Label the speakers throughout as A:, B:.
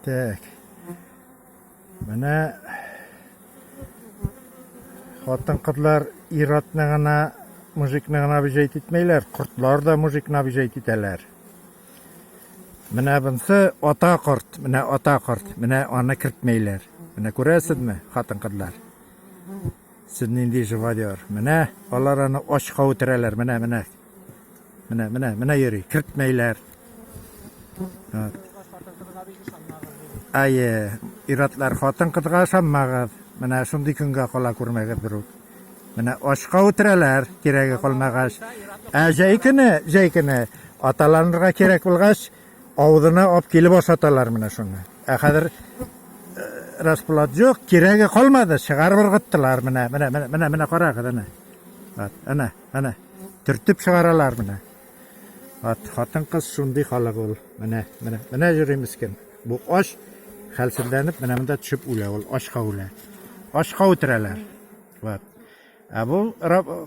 A: Так. Менә хатын-кызлар ир-атны гына, мужикны гына обижать итмәйләр, кортлар да мужикны обижать итәләр. Менә бунсы ата корт, менә ата корт, менә аны кертмәйләр. Менә күрәсезме, хатын-кызлар? Сез нинди живодер. Менә алар аны ачка үтерәләр, менә, менә. Менә, менә, менә йөри, кертмәйләр. Вот. Әйе, иратлар хатын-кызга ышанмагыз. Менә шундый көнгә кала күрмәгез берүк. Менә ачка үтерәләр, кирәге калмагач. Ә җәй көне, җәй көне аталанырга кирәк булгач, авызына алып килеп ашаталар менә шуны. Ә хәзер э, расплод юк, кирәге калмады, чыгарып ыргыттылар менә, менә, менә, менә, менә карагыз әнә. Вот, әнә, әнә. Төртеп чыгаралар менә. Вот, хатын-кыз шундый халык ул. Менә, менә, менә йөри мескен. Бу ач, хәлсезләнеп, менә монда төшеп үлә ул, ачка үлә. Ачка үтерәләр. Вот. Ә бу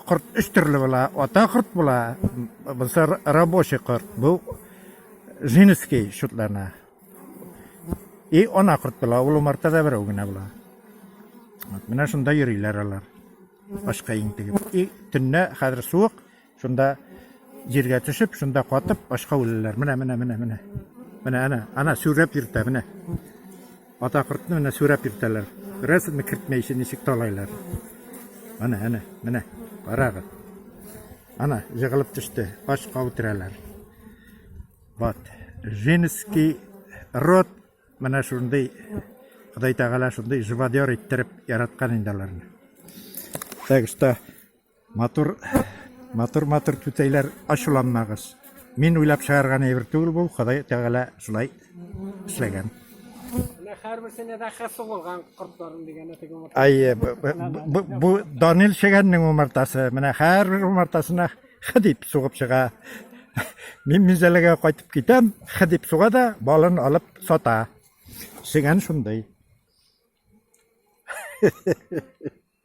A: корт өч төрле була. Ата корт була, бусы рабочий корт. Бу женский шутлана. И ана корт була, ул умартада берәү генә була. Вот, менә шунда йөриләр алар. Ачка интегеп. И төнлә хәзер суык, Шунда җиргә төшеп, шунда катып, ачка үләләр. Менә, менә, менә, менә. Менә, әнә, ана сүрәп йөртә, менә. Ата кортны менә сүрәп йөртәләр. Күрәсезме, кертмәйчә ничек талайлар. Әнә, әнә, менә. Карагыз. Ана, җыгылып төште. Ачка үтерәләр. Вот. Женский род менә шундый Ходай Тәгалә шундый живодер иттереп яраткан инде аларны. Так что Матур, матур, матур түтәйләр, ачуланмагыз. Мин уйлап чыгарган әйбер түгел бу, Ходай Тәгалә шулай эшләгән.
B: Менә һәрберсенә дә хә сугылган кортларын дигәне теге умарта.
A: Әйе, бу, бу Данил Чегәннең умартасы. Менә һәрбер умартасына хэ дип сугып чыга. Мин Минзәләгә кайтып китәм, хэ дип суга да, балын алып сата. Чегән шундый.